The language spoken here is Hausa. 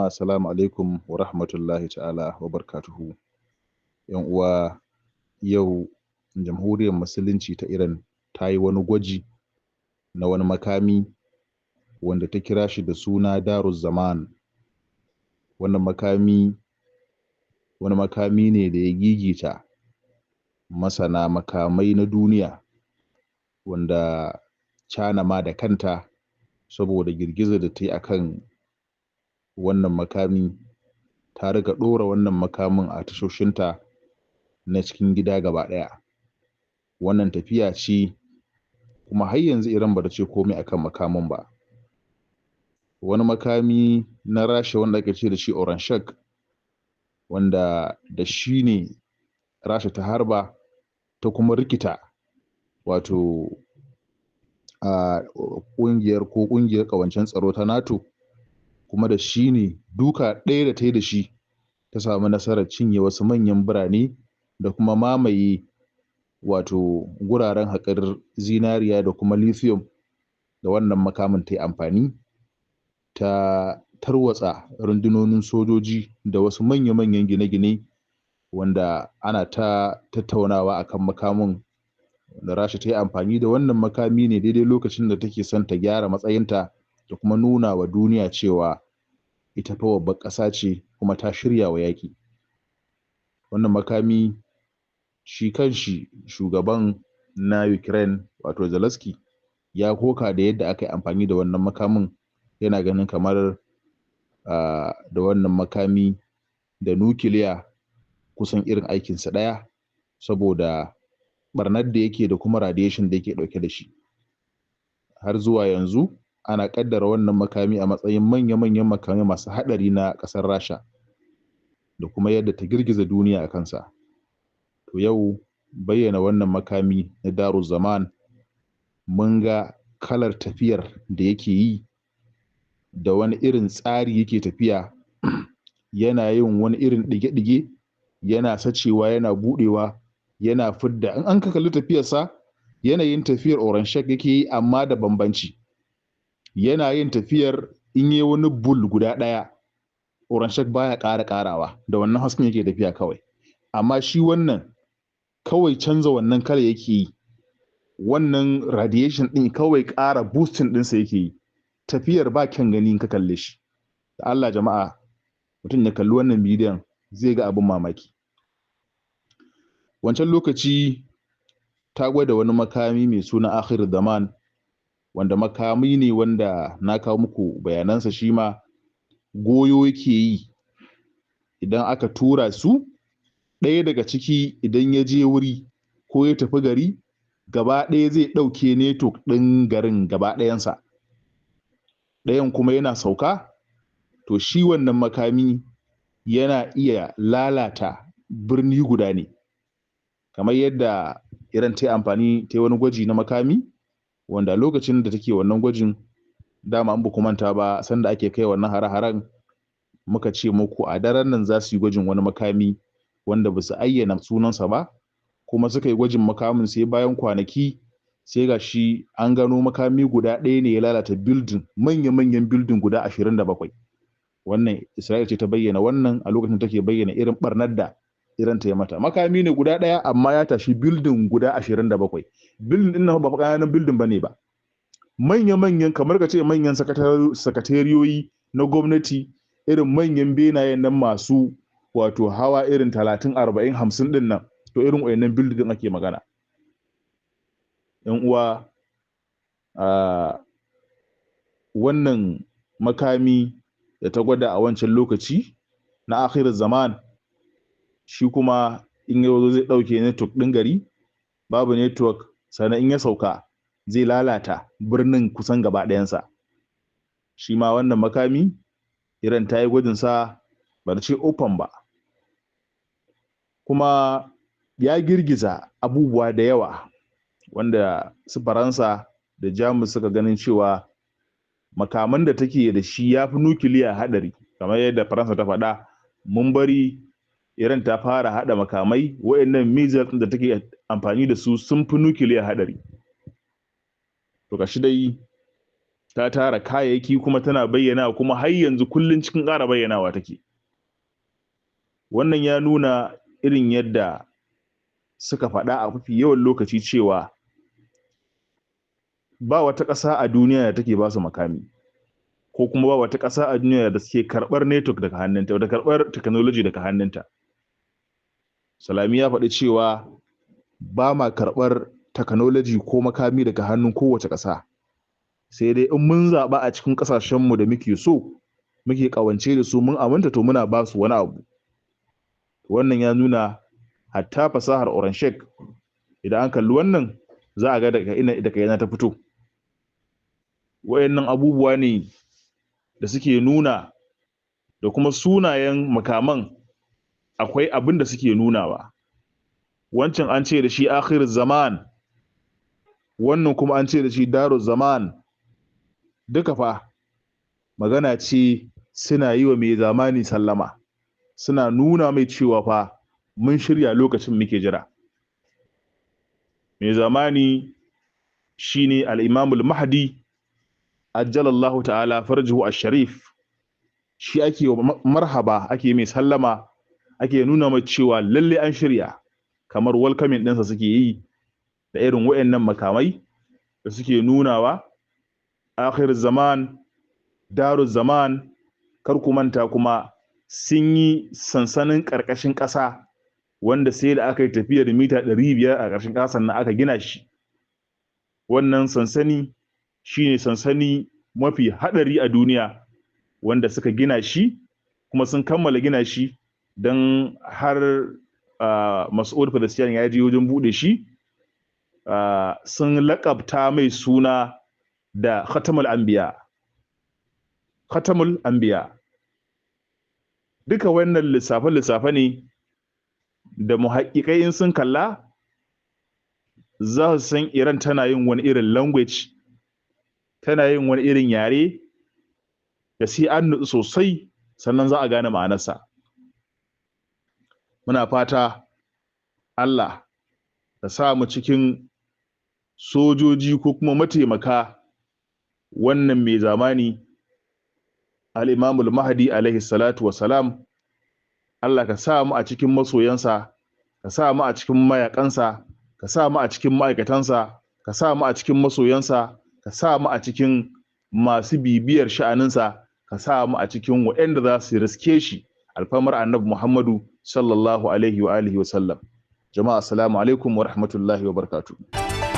Jama'a, assalamu alaikum wa rahmatullahi ta'ala wa barkatuhu. Yan uwa, yau Jamhuriyar Musulunci ta Iran ta yi wani gwaji na wani makami wanda ta kira shi da suna Daruz Zaman. Wannan makami wani makami ne da ya gigita masana makamai na duniya, wanda China ma da kanta, saboda girgizar da ta yi akan wannan makami, ta riga ɗora wannan makamin a tashoshinta na cikin gida gaba ɗaya. Wannan tafiya ce kuma har yanzu Iran bata ce komai akan makamin ba. Wani makami na Rasha wanda ake ce da shi Oranshak, wanda da shi ne Rasha ta harba ta kuma rikita wato a ƙungiyar ko ƙungiyar ƙawancen tsaro ta NATO, kuma da shi ne duka ɗaya da ta yi da shi ta samu nasarar cinye wasu manyan birane da kuma mamaye wato guraren haƙar zinariya da kuma lithium. Da wannan makamin ta yi amfani ta tarwatsa rundunonin sojoji da wasu manya-manyan gine-gine, wanda ana ta tattaunawa akan makamin da Rasha ta yi amfani da wannan makami ne daidai lokacin da take son ta gyara matsayinta da kuma nuna wa duniya cewa ita fa babbar ƙasa ce kuma ta shirya wa yaƙi. Wannan makami shi kanshi shugaban na Ukraine, wato Zelensky, ya koka da yadda aka yi amfani da wannan makamin, yana ganin kamar da wannan makami da nukiliya kusan irin aikinsa ɗaya, saboda ɓarnar da yake da kuma radiation da yake ɗauke da shi. Har zuwa yanzu ana ƙaddara wannan makami a matsayin manya-manyan makamai masu haɗari na ƙasar Rasha, da kuma yadda ta girgiza duniya a kansa. To yau bayyana wannan makami na Daruz Zaman, mun ga kalar tafiyar da yake yi, da wani irin tsari yake tafiya, yana yin wani irin ɗige-ɗige, yana sacewa, yana buɗewa, yana fidda. In an ka kalli tafiyarsa, yanayin tafiyar Oranshak yake yi, amma da bambanci. Yana yin tafiyar in yi wani bul guda ɗaya, Oranshak baya ƙara ƙarawa, da wannan hasken yake tafiya kawai. Amma shi wannan kawai canza wannan kala yake yi, wannan radiation ɗin kawai ƙara boosting ɗinsa yake yi. Tafiyar ba kyan gani in ka kalle shi. Da Allah jama'a, mutum ya kalli wannan bidiyon zai ga abin mamaki. Wancan lokaci ta gwada wani makami mai suna Akhir Zaman, wanda makami ne wanda na kawo muku bayanansa, shi ma goyo yake yi. Idan aka tura su, ɗaya daga ciki idan ya je wuri ko ya tafi gari, gaba ɗaya zai ɗauke network ɗin garin gaba ɗayansa. Ɗayan kuma yana sauka, to shi wannan makami yana iya lalata birni guda ne. Kamar yadda Iran ta yi amfani ta yi wani gwaji na makami, wanda lokacin da take wannan gwajin, dama in ba ku manta ba, sanda ake kai wannan hare-haren muka ce muku a daren nan za su yi gwajin wani makami wanda ba su ayyana sunansa ba, kuma suka yi gwajin makamin, sai bayan kwanaki sai ga shi an gano makami guda ɗaya ne ya lalata building, manya-manyan building guda 27. Wannan Isra'il ce ta bayyana wannan a lokacin take bayyana irin barnar da Iran ta yi mata. Makami ne guda ɗaya, amma ya tashi building guda 27. Building ɗin nan ba ƙananan building bane ba, manya-manyan, kamar ka ce manyan sakateriyoyi na gwamnati, irin manyan benayen nan masu wato hawa irin 30, 40, 50 ɗin nan, to irin wayannan building ɗin ake magana. Yan uwa, wannan makami da ta gwada a wancan lokaci na Akhir Zaman, shi kuma in ya zo zai ɗauke network ɗin gari, babu network, sannan in ya sauka zai lalata birnin kusan gaba ɗayansa. Shi ma wannan makami Iran ta yi gwajin sa, ba ce open ba, kuma ya girgiza abubuwa da yawa, wanda su Faransa da Jamus suka ganin cewa makaman da take da shi ya fi nukiliya haɗari. Kamar yadda Faransa ta faɗa, mun bari Iran ta fara haɗa makamai, waɗannan missiles da take amfani da su sun fi nukiliya haɗari. To gashi dai Ta tara kayayyaki kuma tana bayyana, kuma har yanzu kullun cikin ƙara bayyanawa take. Wannan ya nuna irin yadda suka faɗa a mafi yawan lokaci cewa ba wata ƙasa a duniya da take ba su makami, ko kuma ba wata ƙasa a duniya da suke karɓar network daga hannunta, da karɓar technology daga hannunta. Salami ya faɗi cewa ba ma karɓar technology ko makami daga hannun kowace ƙasa, sai dai in mun zaɓa a cikin ƙasashenmu da muke so, muke ƙawance da su, mun aminta, to muna ba su wani abu. Wannan ya nuna hatta fasahar Oranshek, idan an kalli wannan za a ga daga ina, daga ina ta fito. Wayannan abubuwa ne da suke nuna, da kuma sunayen makaman akwai abin da suke nunawa. Wancan an ce da shi akhir zaman, wannan kuma an ce da shi daru zaman. Duka fa magana ce suna yi wa mai zamani sallama, suna nuna mai cewa fa mun shirya, lokacin muke jira. Mai zamani shine al-Imamul Mahdi ajjalallahu ta'ala farjuhu ash-sharif. Shi ake marhaba, ake mai sallama, ake nuna mai cewa lalle an shirya, kamar welcoming ɗinsa suke yi da irin wayannan makamai da suke nunawa. Akhir zaman, daru zaman. Kar ku manta kuma sun yi sansanin ƙarƙashin ƙasa wanda sai da aka yi tafiyar mita 500 a ƙarshen ƙasa sannan aka gina shi. Wannan sansani shine sansani mafi haɗari a duniya wanda suka gina shi, kuma sun kammala gina shi, don har Mas'ud Pezeshkian ya je wajen buɗe shi. Sun laƙabta mai suna da Khatamul Anbiya. Khatamul Anbiya. Duka wannan lissafe-lissafe ne da muhaƙiƙai in sun kalla za su san Iran tana yin wani irin language, tana yin wani irin yare da sai an nutsu sosai sannan za a gane ma'anarsa. Muna fata Allah ka sa mu cikin sojoji ko kuma mataimaka wannan mai zamani al-Imamul Mahdi alaihi salatu wassalam. Allah ka sa mu a cikin masoyansa, ka sa mu a cikin mayakansa, ka sa mu a cikin ma'aikatansa, ka sa mu a cikin masoyansa, ka sa mu a cikin masu bibiyar sha'aninsa, ka sa mu a cikin waɗanda za su riske shi, alfarmar Annabi Muhammadu sallallahu alaihi wa alihi wa sallam. Jama'a, assalamu alaikum wa rahmatullahi wa barakatuh.